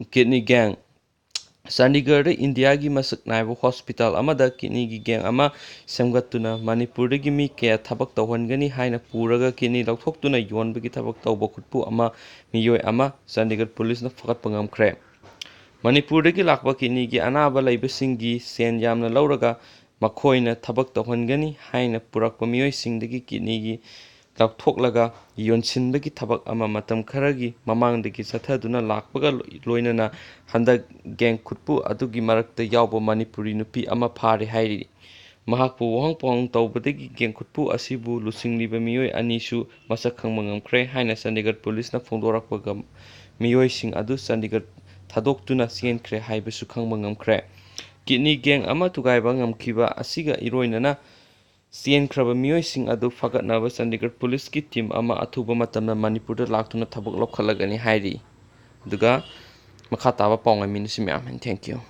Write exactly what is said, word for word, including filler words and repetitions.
Kidney gang. ꯆꯥꯟꯗꯤꯒꯔꯗ ꯏꯟꯗꯤꯌꯥꯒꯤ ꯃꯁꯛ ꯅꯥꯏꯕ ꯍꯣꯁꯄꯤꯇꯥꯜ ꯑꯃꯗ ꯀꯤꯗꯅꯤꯒꯤ ꯒꯦꯡ ꯑꯃ ꯁꯦꯝꯒꯠꯇꯨꯅ ꯃꯅꯤꯄꯨꯔꯗꯒꯤ ꯃꯤ ꯀꯌꯥ ꯊꯕꯛ ꯇꯧꯍꯟꯒꯅꯤ ꯍꯥꯏꯅ ꯄꯨꯔꯒ ꯀꯤꯗꯅꯤ ꯂꯧꯊꯣꯛꯇꯨꯅ ꯌꯣꯟꯕꯒꯤ ꯊꯕꯛ ꯇꯧꯕ ꯈꯨꯠꯄꯨ ꯑꯃ, ꯃꯤꯑꯣꯏ ꯑꯃ ꯆꯥꯟꯗꯤꯒꯔ ꯄꯨꯂꯤꯁꯅ ꯐꯒꯠꯄ ꯉꯝꯈ꯭ꯔꯦ꯫ ꯃꯅꯤꯄꯨꯔꯗꯒꯤ ꯂꯥꯛꯄ ꯀꯤꯗꯅꯤꯒꯤ ꯑꯅꯥꯕ ꯂꯩꯕꯁꯤꯡꯒꯤ ꯁꯦꯟ ꯌꯥꯝꯅ ꯂꯧꯔꯒ ꯃꯈꯣꯏꯅ ꯊꯕꯛ ꯇꯧꯍꯟꯒꯅꯤ ꯍꯥꯏꯅ ꯄꯨꯔꯛꯄ ꯃꯤꯑꯣꯏꯁꯤꯡꯗꯒꯤ ꯀꯤꯗꯅꯤꯒꯤ ꯂꯧꯊꯣꯛꯂꯒ ꯌꯣꯟꯁꯤꯟꯕꯒꯤ ꯊꯕꯛ ꯑꯃ ꯃꯇꯝ ꯈꯔꯒꯤ ꯃꯃꯥꯡꯗꯒꯤ ꯆꯠꯊꯗꯨꯅ ꯂꯥꯛꯄꯒ ꯂꯣꯏꯅꯅ ꯍꯟꯗꯛ ꯒꯦꯡ ꯈꯨꯠꯄꯨ ꯑꯗꯨꯒꯤ ꯃꯔꯛꯇ ꯌꯥꯎꯕ ꯃꯅꯤꯄꯨꯔꯤ ꯅꯨꯄꯤ ꯑꯃ ꯐꯥꯔꯦ ꯍꯥꯏꯔꯤ꯫ ꯃꯍꯥꯛꯄꯨ ꯋꯥꯍꯪ ꯄꯥꯎꯍꯪ ꯇꯧꯕꯗꯒꯤ ꯒꯦꯡ ꯈꯨꯠꯄꯨ ꯑꯁꯤꯕꯨ ꯂꯨꯆꯤꯡꯂꯤꯕ ꯃꯤꯑꯣꯏ ꯑꯅꯤꯁꯨ ꯃꯁꯛ ꯈꯪꯕ ꯉꯝꯈ꯭ꯔꯦ ꯍꯥꯏꯅ ꯆꯥꯟꯗꯤꯒꯔ ꯄꯨꯂꯤꯁꯅ ꯐꯣꯡꯗꯣꯔꯛꯄꯒ ꯃꯤꯑꯣꯏꯁꯤꯡ ꯑꯗꯨ ꯆꯥꯟꯗꯤꯒꯔ ꯊꯥꯗꯣꯛꯇꯨꯅ ꯆꯦꯟꯈ꯭ꯔꯦ ꯍꯥꯏꯕꯁꯨ ꯈꯪꯕ ꯉꯝꯈ꯭ꯔꯦ꯫ ꯀꯤꯗꯅꯤ ꯒꯦꯡ ꯑꯃ ꯊꯨꯒꯥꯏꯕ ꯉꯝꯈꯤꯕ ꯑꯁꯤꯒ ꯏꯔꯣꯏꯅꯅ ꯆꯦꯟꯈ꯭ꯔꯕ ꯃꯤꯑꯣꯏꯁꯤꯡ ꯑꯗꯨ ꯐꯒꯠꯅꯕ ꯆꯥꯟꯗꯤꯒꯔ ꯄꯨꯂꯤꯁꯀꯤ ꯇꯤꯝ ꯑꯃ ꯑꯊꯨꯕ ꯃꯇꯝꯗ ꯃꯅꯤꯄꯨꯔꯗ ꯂꯥꯛꯇꯨꯅ ꯊꯕꯛ ꯂꯧꯈꯠꯂꯒꯅꯤ ꯍꯥꯏꯔꯤ꯫ ꯑꯗꯨꯒ ꯃꯈꯥ ꯇꯥꯕ ꯄꯥꯎ ꯉꯥꯏꯃꯤꯟꯅꯁꯤ ꯃꯌꯥꯝ꯫ And thank you꯫